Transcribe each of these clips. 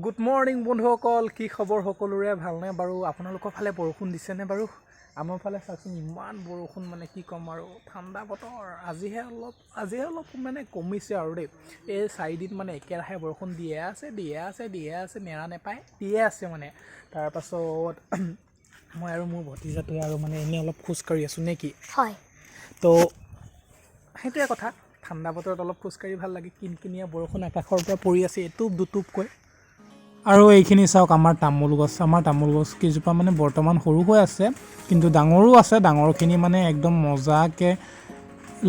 Good morning বন্ধুসকল, কি খবৰ সকলোৰে? ভালনে বাৰু? আপোনালোকৰ ফালে বৰষুণ দিছেনে বাৰু? আমাৰ ফালে চাওকচোন, ইমান বৰষুণ, মানে কি ক'ম আৰু। ঠাণ্ডা বতৰ, আজিহে অলপ মানে কমিছে আৰু দেই। এই 4 দিন মানে একেৰাহে বৰষুণ দিয়ে আছে, দিয়ে আছে, দিয়ে আছে, নেৰা নেপায় দিয়ে আছে মানে। তাৰপাছত মই আৰু মোৰ ভতিজাটোৱে আৰু মানে এনেই অলপ খোজকাঢ়ি আছোঁ নে কি? হয়। তো সেইটোৱে কথা, ঠাণ্ডা বতৰত অলপ খোজকাঢ়ি ভাল লাগে। কিনকিনীয়া বৰষুণ আকাশৰ পৰা পৰি আছে এটোপ দুটোপকৈ। আৰু এইখিনি চাওক, আমাৰ তামোল গছ। আমাৰ তামোল গছ কেইজোপা মানে বৰ্তমান সৰু হৈ আছে, কিন্তু ডাঙৰো আছে। ডাঙৰখিনি মানে একদম মজাকৈ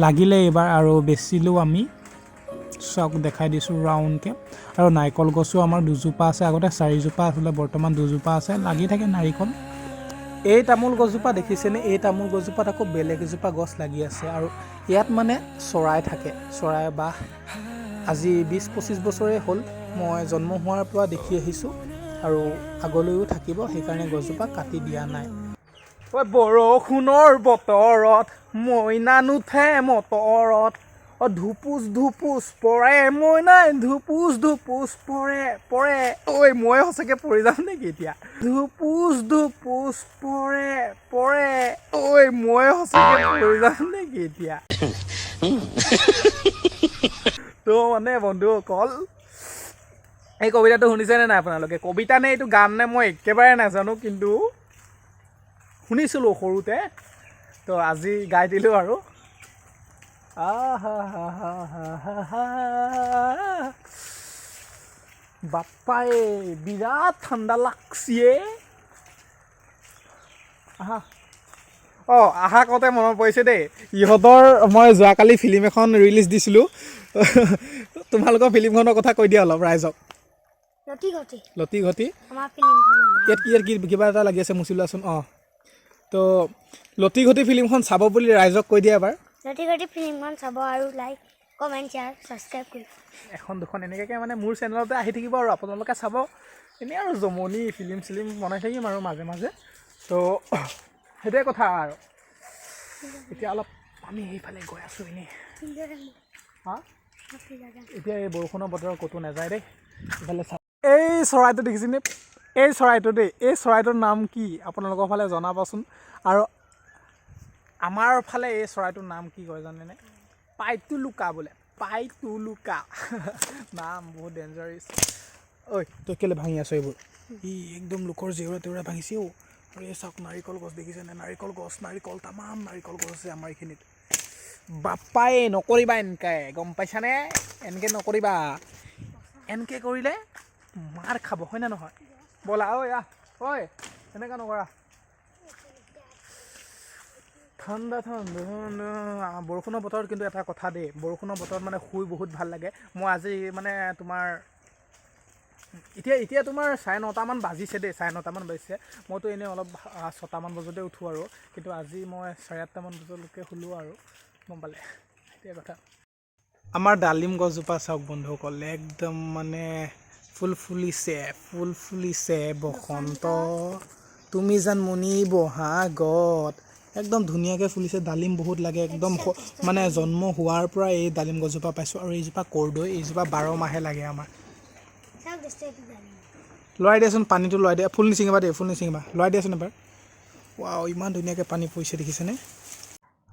লাগিলে এইবাৰ আৰু বেচিলোঁ আমি। চাওক, দেখাই দিছোঁ ৰাউণ্ডকৈ। আৰু নাৰিকল গছো আমাৰ দুজোপা আছে। আগতে চাৰিজোপা আছিলে, বৰ্তমান দুজোপা আছে। লাগি থাকে নাৰিকল। এই তামোল গছজোপা দেখিছেনে? এই তামোল গছজোপাত আকৌ বেলেগ এজোপা গছ লাগি আছে আৰু ইয়াত মানে চৰাই থাকে, চৰাই বাহ। আজি 20-25 বছৰেই হ'ল, মই জন্ম হোৱাৰ পৰা দেখি আহিছোঁ আৰু আগলৈও থাকিব। সেইকাৰণে গছজোপা কাটি দিয়া নাই। ঐ, বৰষুণৰ বতৰত মইনা নুঠে মটৰত। অ, ধুপুচ ধুপুচ পৰে মইনাই, ধুপুচ ধুপুচ পৰে পৰে। ঐ, মই সঁচাকৈ পৰি যাম নেকি এতিয়া? ধুপুচ ধুপুচ পৰে পৰে। ঐ, মই সঁচাকৈ পৰি যাম নেকি এতিয়া? তো মানে বন্ধুসকল, এই কবিতাটো শুনিছেনে নাই আপোনালোকে? কবিতা নে এইটো গান নে মই একেবাৰে নাজানো, কিন্তু শুনিছিলোঁ সৰুতে। তো আজি গাই দিলোঁ আৰু। আহা হা হা হা হা হা। বাপ্পাই, বিৰাট ঠাণ্ডা লাগছে। আহা। অঁ, আহা কওঁতে মনত পৰিছে দেই, ইহঁতৰ মই যোৱাকালি ফিল্ম এখন ৰিলিজ দিছিলোঁ। তোমালোকৰ ফিল্মখনৰ কথা কৈ দিয়া অলপ ৰাইজক। লতি ঘটি। লতি ঘটি। আমাৰ ফিল্মখনৰ নাম। ইয়াত কি কিবা এটা লাগি আছে, মুচি লোৱাচোন। অঁ, তো লতি ঘটি ফিল্মখন চাব বুলি ৰাইজক কৈ দিয়া এবাৰ। লতি ঘটি ফিল্মখন চাব আৰু লাইক, কমেণ্ট, শ্বেয়াৰ, ছাবস্ক্ৰাইব কৰিব। এখন দুখন এনেকুৱাকৈ মানে মোৰ চেনেলতে আহি থাকিব আৰু আপোনালোকে চাব। এনেই আৰু জমনি ফিল্ম চিলিম বনাই থাকিম আৰু মাজে মাজে। তো সেইটোৱে কথা। আৰু এতিয়া অলপ আমি সেইফালে গৈ আছোঁ এনেই। হা, এতিয়া এই বৰষুণৰ বতৰত ক'তো নাযায় দেই। ইফালে চাওক, এই চৰাইটো দেখিছেনে? এই চৰাইটো দেই, এই চৰাইটোৰ নাম কি আপোনালোকৰ ফালে জনাবচোন। আৰু আমাৰ ফালে এই চৰাইটোৰ নাম কি কয় জানেনে? পাইতুলুকা বোলে, পাইতুলুকা। নাম বহুত ডেঞ্জাৰিছ। ঐ, তই কেলৈ ভাঙি আছ এইবোৰ? ই একদম লোকৰ জেওৰা তেওৰা ভাঙিছে অ'। আৰু এই চাওক, নাৰিকল গছ দেখিছেনে? নাৰিকল গছ, নাৰিকল, তামাম নাৰিকল গছ আছে আমাৰ এইখিনিত। বাপ্পাই, নকৰিবা এনেকৈ, গম পাইছানে? এনেকৈ নকৰিবা, এনেকৈ কৰিলে মাৰ খাব, হয়নে নহয়? ব'লা ঐ, আহ ঐ, এনেকুৱা নকৰা। ঠাণ্ডা ঠাণ্ডা ঠাণ্ডা বৰষুণৰ বতৰত কিন্তু এটা কথা দেই, বৰষুণৰ বতৰত মানে শুই বহুত ভাল লাগে। মই আজি মানে তোমাৰ এতিয়া এতিয়া তোমাৰ 9:30মান বাজিছে দেই, 9:30মান বাজিছে। মইতো এনেই অলপ 6টামান বজাতে উঠোঁ আৰু, কিন্তু আজি মই 8:30মান বজালৈকে শুলোঁ আৰু, গম পালে? সেইটোৱে কথা। আমাৰ ডালিম গছজোপা চাওক বন্ধুসকল, একদম মানে ফুল ফুলিছে, ফুল ফুলিছে। বসন্ত তুমি জানমণি বহাগত একদম ধুনীয়াকৈ ফুলিছে। ডালিম বহুত লাগে একদম। মানে জন্ম হোৱাৰ পৰা এই ডালিম গছজোপা পাইছোঁ। আৰু এইজোপা কৰ্দৈ, এইজোপা 12 মাহে লাগে আমাৰ। চাওক দোস্ত, এইটো ডালিম। লৰাই দিয়াচোন পানীটো, লৰাই দিয়া। ফুল নিচিঙিবা দেই, ফুল নিচিঙিবা। লৰাই দিয়াচোন এবাৰ। ৱাও, ইমান ধুনীয়াকৈ পানী পৰিছে, দেখিছেনে?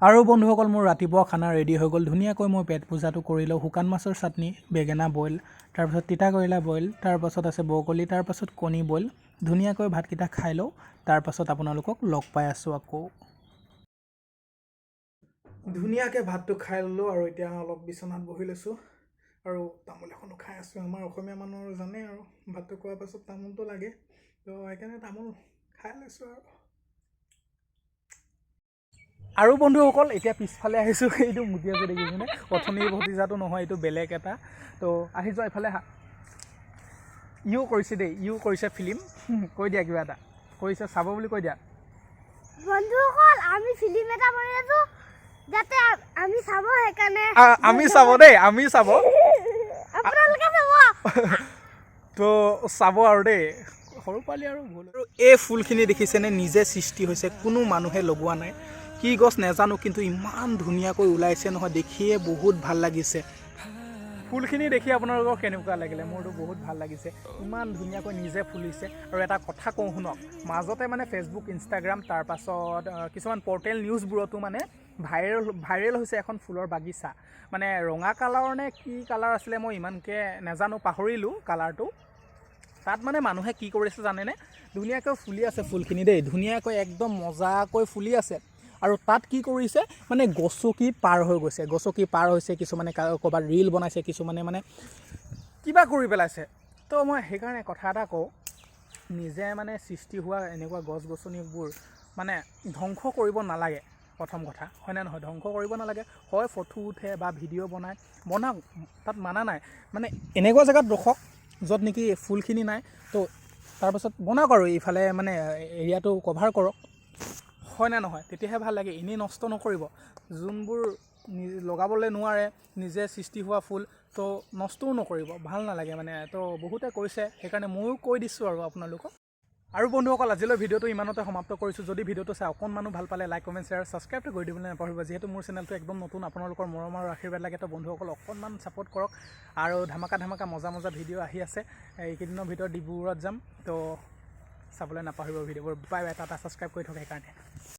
আৰু বন্ধুসকল, মোৰ ৰাতিপুৱা খানা ৰেডি হৈ গ'ল। ধুনীয়াকৈ মই পেট পূজাটো কৰি লওঁ। শুকান মাছৰ চাটনি, বেঙেনা বইল, তাৰপাছত তিতা কেৰেলা বইল, তাৰপাছত আছে ব্ৰকলি, তাৰপাছত কণী বইল। ধুনীয়াকৈ ভাতকেইটা খাই লওঁ, তাৰপাছত আপোনালোকক লগ পাই আছোঁ আকৌ। ধুনীয়াকৈ ভাতটো খাই ল'লোঁ আৰু এতিয়া অলপ বিচনাত বহি লৈছোঁ আৰু তামোল এখনো খাই আছোঁ। আমাৰ অসমীয়া মানুহৰ জানেই আৰু, ভাতটো খোৱাৰ পাছত তামোলটো লাগে। তো সেইকাৰণে তামোল খাই লৈছোঁ আৰু। আৰু বন্ধুসকল, এতিয়া পিছফালে আহিছোঁ। এইটো মুতি আছে, দেখিছেনে? অথনি ভতিজাটো নহয়, এইটো বেলেগ এটা। তো আহি যোৱা, ইফালে আহা। ইও কৰিছে দেই, ইও কৰিছে ফিল্ম। কৈ দিয়া, কিবা এটা কৰিছে, চাব বুলি কৈ দিয়া। বন্ধুসকল, আমি ফিল্ম এটা বনাই আছো যাতে আমি চাব সেইকাৰণে। আমি চাব দেই, আমি চাব। আপোনালোকে চাব। তো চাব আৰু দেই। সৰু পোৱালি আৰু ভুল। আৰু এই ফুলখিনি দেখিছেনে? নিজে সৃষ্টি হৈছে, কোনো মানুহে লগোৱা নাই। কি গছ নেজানো, কিন্তু ইমান ধুনীয়াকৈ ওলাইছে নহয়, দেখিয়ে বহুত ভাল লাগিছে। ফুলখিনি দেখি আপোনালোকৰ কেনেকুৱা লাগিলে? মোৰতো বহুত ভাল লাগিছে, ইমান ধুনীয়াকৈ নিজে ফুলিছে। আৰু এটা কথা কওঁ শুনক, মাজতে মানে ফেচবুক, ইনষ্টাগ্ৰাম, তাৰপাছত কিছুমান পৰ্টেল নিউজবোৰতো মানে ভাইৰেল ভাইৰেল হৈছে এখন ফুলৰ বাগিচা। মানে ৰঙা কালাৰৰ নে কি কালাৰ আছিলে, মই ইমানকৈ নাজানো, পাহৰিলোঁ কালাৰটো। তাত মানে মানুহে কি কৰিছে জানেনে? ধুনীয়াকৈ ফুলি আছে ফুলখিনি দেই, ধুনীয়াকৈ একদম মজাকৈ ফুলি আছে। আৰু তাত কি কৰিছে মানে, গছকি পাৰ হৈ গৈছে, গছকি পাৰ হৈছে। কিছুমানে ক'ৰবাত ৰিল বনাইছে, কিছুমানে মানে কিবা কৰি পেলাইছে। তো মই সেইকাৰণে কথা এটা কওঁ, নিজে মানে সৃষ্টি হোৱা এনেকুৱা গছ গছনিবোৰ মানে ধ্বংস কৰিব নালাগে, প্ৰথম কথা, হয়নে নহয়? ধ্বংস কৰিব নালাগে। হয়, ফটো উঠে বা ভিডিঅ' বনায়, বনাওক, তাত মানা নাই। মানে এনেকুৱা জেগাত ৰখক য'ত নেকি ফুলখিনি নাই। তো তাৰপাছত বনাওক আৰু ইফালে মানে এৰিয়াটো কভাৰ কৰক, হয়নে নহয়? তেতিয়াহে ভাল লাগে। এনেই নষ্ট নকৰিব। যোনবোৰ লগাবলৈ নোৱাৰে, নিজে সৃষ্টি হোৱা ফুল তো নষ্টও নকৰিব, ভাল নালাগে মানে। তো বহুতে কৈছে, সেইকাৰণে ময়ো কৈ দিছোঁ আৰু আপোনালোকক। আৰু বন্ধুসকল, আজিলৈ ভিডিঅ'টো ইমানতে সমাপ্ত কৰিছোঁ। যদি ভিডিঅ'টো চাই অকণমানো ভাল পালে, লাইক, কমেণ্ট, শ্বেয়াৰ, ছাবস্ক্ৰাইবটো কৰি দিবলৈ নাপাহৰিব। যিহেতু মোৰ চেনেলটো একদম নতুন, আপোনালোকৰ মৰম আৰু আশীৰ্বাদ লাগে। তো বন্ধুসকল, অকণমান ছাপোৰ্ট কৰক। আৰু ধামাকা ধামাকা মজা মজা ভিডিঅ' আহি আছে। এইকেইদিনৰ ভিতৰত ডিব্ৰুগড়ত যাম, তো চাবলৈ নাপাহৰিব ভিডিঅ'বোৰ। Bye bye, Tata. ছাবস্ক্ৰাইব কৰি থওক সেইকাৰণে।